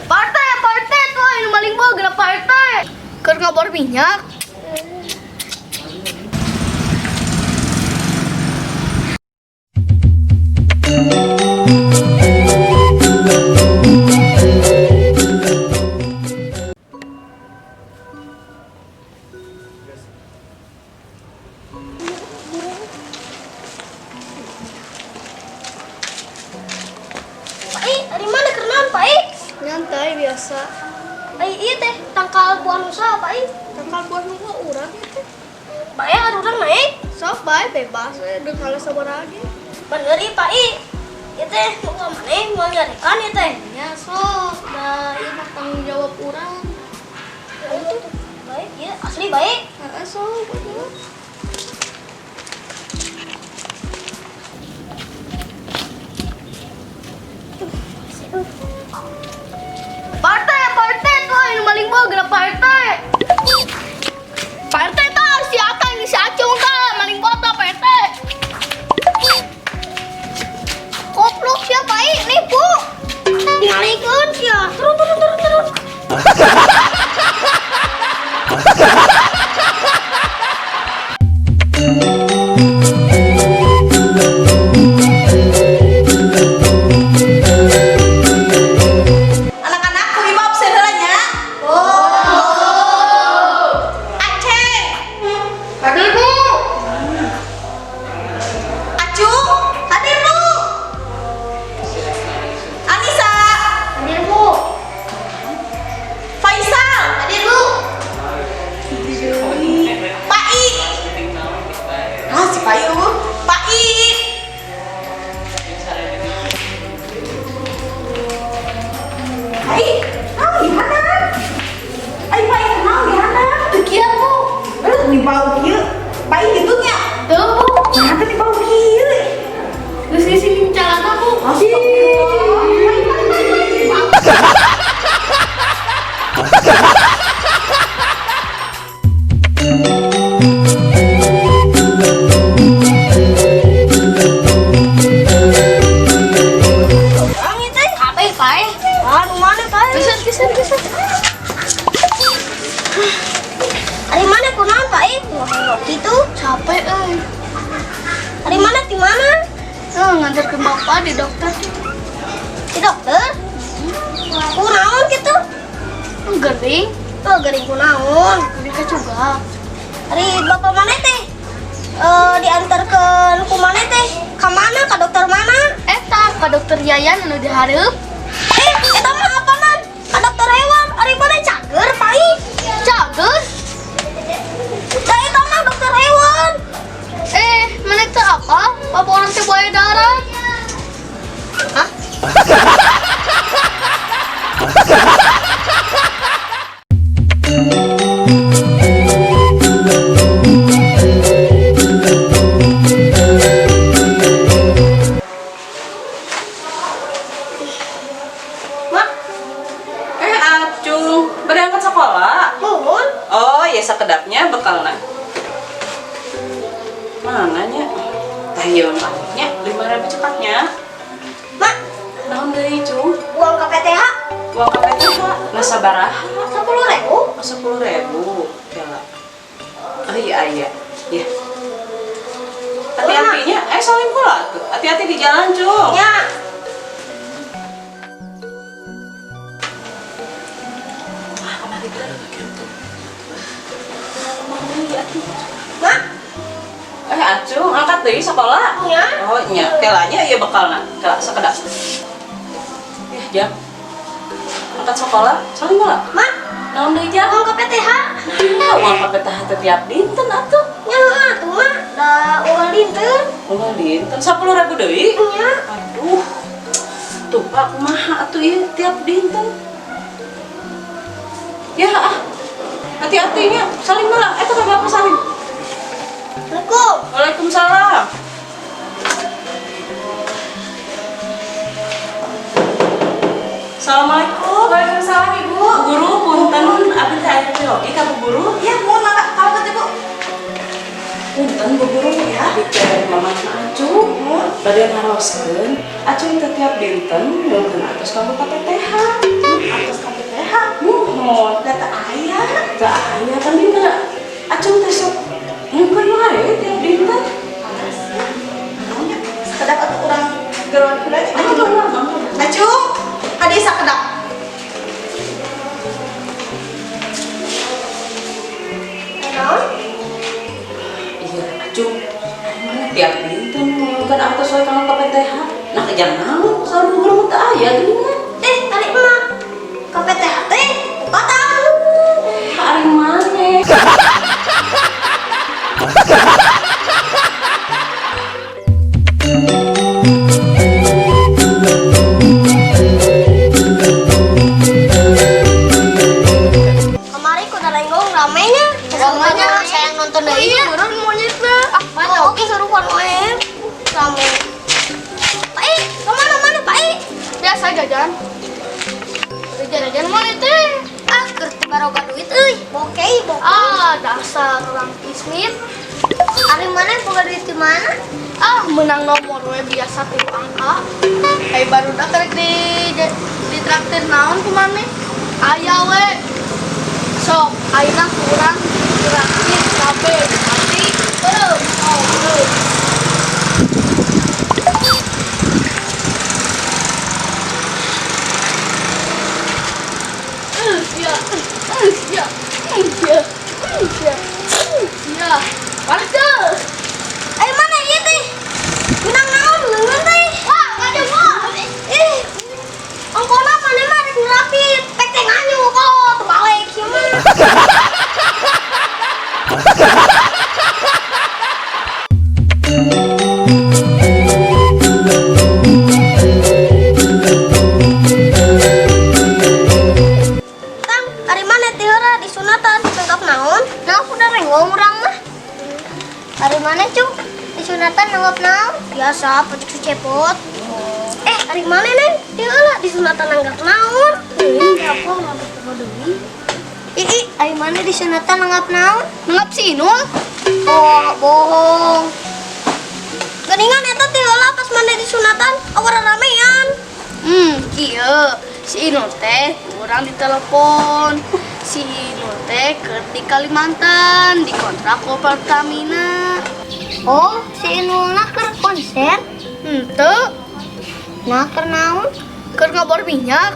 Partai, partai tuh ini maling bawa gerak partai. Keur ngabor minyak. Pak I, dari mana kenalan Pak I? Nyantai biasa. Ai iya teh, tangkal buah nusa Pak I. Tangkal buah nunggu urang itu. Pak I ada urang naik. Sok bae bebas we deung kala sabaraha ge. Bener ieu Pak I. Ieu teh nu maneh moal nyarekan ieu teh. Ya sok, da ieu mah tanggung jawab urang. Ayo tuh. Baik, iya asli baik. Heeh sok bener. Partai, partai tuh ini maling bawa gerak partai. Partai tah si Akang si Acung tah maling bota partai. Koplok siapa I nipu. Tingalikeun sia. Turun turun turun turun. Anak-anak, ku ibu absen heula nya. Oh. Aceh. Hadir, Bu. Acung. Hadir, Bu. Anissa. Hadir, Bu. Faisal. Hadir, Bu. Pak I. Ah, si Pak I. Pak I. Pak I, naon di mana? Ai Pak I naon di mana? Teu kieu, Bu. Aduh, di bau kieu. Pak I gitu nya. Teu, Bu. Nah, teh di bau kieu. Geus ngisi celana, Bu. Astagfirullah. Pak I, Pak I, Pak I. Orang itu kabeh, Pak. Ah, nu mana, Pak? Geser, geser, geser. Ari mana kunaon, Pak? Ngomong gitu. Capek euy. Ari mana di mana? Eh, nganter ke bapak di dokter. Di dokter? Kunaon gitu? Gering, Oh, gering kunaon. gering kacugak. Ari bapak mana teh? Eh, diantarkeun ku mana teh? Ka mana? Ka dokter mana? Eta ka dokter Yayan anu dihareup. Eh, eta mah apaanan? Ka dokter hewan. Ari mana cager, Pak? Cager. Da eta mah dokter hewan. Eh, mana teh apa? Bapak orang teh buaya darat. Hah? Mak, Eh, Acung, berangkat sekolah? Muhun. Oh, ya sakedapnya bekalna. Mana nya? Tah ieu mah nya 5.000 cekapnya. Mak, Naon deui, Cung? Uang KPTH. Uang KPTH nah sabaraha? 10.000. Oh, 10.000. Kela. Oh iya iya. Ya. Hati-hatinya, eh salim pula tuh. Hati-hati di jalan, Cung. Ya. Ah, kemari kita. Mak, Eh, Acung, angkat deui sekolah. Ya. Oh, nya, kelanya iya bekalna. Kela sakedap. Ya, jam. Angkat sekolah, salim heula. Mak, Naon deui, Jam? Uang KPTH. Nah, uang KPTH teh tiap dinten atuh. Ya, tuh mak, da uang dinten. Uang dinten 10.000 deui. Ya. Aduh. Tuh, Pak, kumaha atuh ieu tiap dinten? Ya, ah. Hati-hatinya, salim heula. Eta ka Bapak salim. Assalamualaikum. Waalaikumsalam. Assalamualaikum. Waalaikumsalam, Ibu. Bu Guru, punten, abdi teh aya peryogi ka Bu Guru. Ya, mohon mangga kalau Ibu. Punten Bu Guru ya, abdi teh mamahna Acung. Bade naroskeun, Acung teh tiap dinten nyuhunkeun atos kanggo KPTH. Atos. Nah kejar naon? Selalu urang teu aya geuningan. Eh, ari emak. Ka PTH teh buka tahu. Ari maneh. Kemarin kuda lenggong ramenya. Ramenya, saya nonton deui. Iya. Meureun monyetna. Ah, mana Oh, oke serupan wae. Rame. Pak I, kemana mana Pak I? Biasa jajan. Jajan mana teh? Ah, keur teu baroga duit euy. Bokeh, bokeh. Ah, dasar orang kismin. Ari mana boga duit di mana? Ah, menang nomor we biasa tilu angka. Ai barudak rek di traktir naon ku maneh? Aya we. Sok, ayeuna kurang traktir kabeh mati. Beureum. Oh, beureum. Ya, ya, ya, ya, ya. Balik tuh. Eh mana ieu teh? Menang naon leungeun teh? Wah, ngade mah. Ih. Ongkona mana mah rek ngerapit. Pek teh nganyu kok, terbalik ieu mah. Tang, ari mana teh heula disunatan nanggap naon? Nah, aku udah renggong urang mah. Ari mana cung? Disunatan nanggap naon? Biasa, pecuk cepot. Eh, ari mana neng? Teu heula disunatan nanggap naon? Ih, apa nanggap apa deui? Ih, ari mana disunatan nanggap naon? Nanggap si Inul. Oh, bohong. Geningan eta teh heula pas mana disunatan, awara ramean. Kieu. Si Inul teh kurang ditelepon. Si Inul teh keur di Kalimantan, dikontrak ku Pertamina. Oh, si Inulna keur konser? Henteu, Nah, keur naon? keur ngabor minyak.